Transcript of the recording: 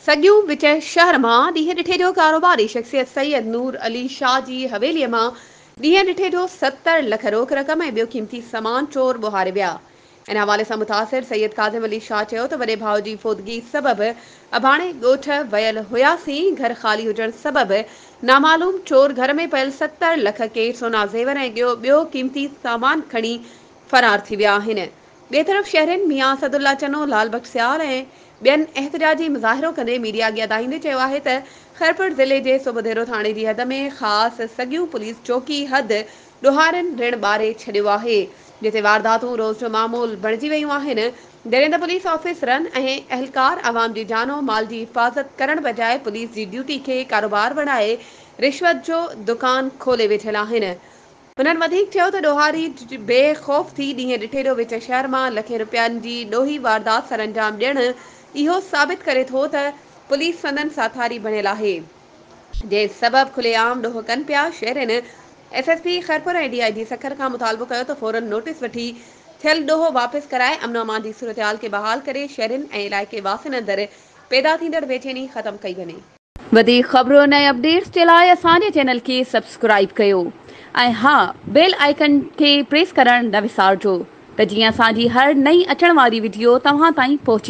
سڳيون وچ شهر مان ڏينهن ڏٺي جو ڪاروباري شخصيت سيد نور علي شاهه جي حويلي مان ڏينهن ڏٺي جو 70 لک روڪ رقم ۽ ٻيو قيمتي سامان چور ٻوهاري ويا. ان حوالي سان متاثر سيد ڪاظم علي شاهه چيو ته وڏي ڀاء جي فوتگي سبب اباڻي ڳوٺ ويل هياسين، گهر خالي هجڻ سبب نامعلوم چور گهر ۾ پيل 70 لک ڪيش، سونا زيور ۽ ٻيو قيمتي سامان کڻي فرار ٿي ويا آهن. ٻئي طرف شهرين ميان اسد الله چنو، لال بخش سيال ۽ ٻين احتجاجي مظاهرو ڪندي ميڊيا اڳيان دانهيندي چيو آهي ته خيرپور ضلعي جي سوڀوديرو ٿاڻي جي حد ۾ خاص سڳيون پوليس چوڪي حد ڏوهارين رڻ ٻاري ڇڏيو آهي جتي وارداتون روز جو معمول بڻجي ويون آهن جڏهن ته پوليس آفيسرن ۽ اهلڪار عوام جي جان و مال جي حفاظت ڪرڻ بجاء پوليس جي ڊيوٽي کي ڪاروبار بڻائي رشوت جو دڪان کولي ويٺل آهن. هنن وڌيڪ چيو ته ڏوهاري بي خوف ٿي ڏينهن ڏٺي جو وچ شهر مان لکين رپين جي ڏوهي واردات سرانجام ڏيڻ اهو ثابت ڪري ٿو ته پوليس سندن ساٿاري بڻيل آهي جنهن سبب کلي عام ڏوهه ڪن پيا. شهرين S S P Khairpur ۽ D I جي سکر کان مطالبو ڪيو ته فورن نوٽيس وٺي ٿيل ڏوهه واپس ڪرائي امن و امان جي صورتحال کي بحال ڪري شهرين ۽ علائقي واسين اندر پيدا ٿيندڙ بيچيني ختم ڪئي وڃي. وڌيڪ خبرن ۽ اپڊيٽس جي لاء اسان جي چينل کي سبسڪرائيب ڪيو ۽ ها بيل آئيڪن کي پريس ڪرڻ نه وسارجو ته جيئن اسان جي هر نئين اچڻ واري وڊيو توهان تائين پهچي.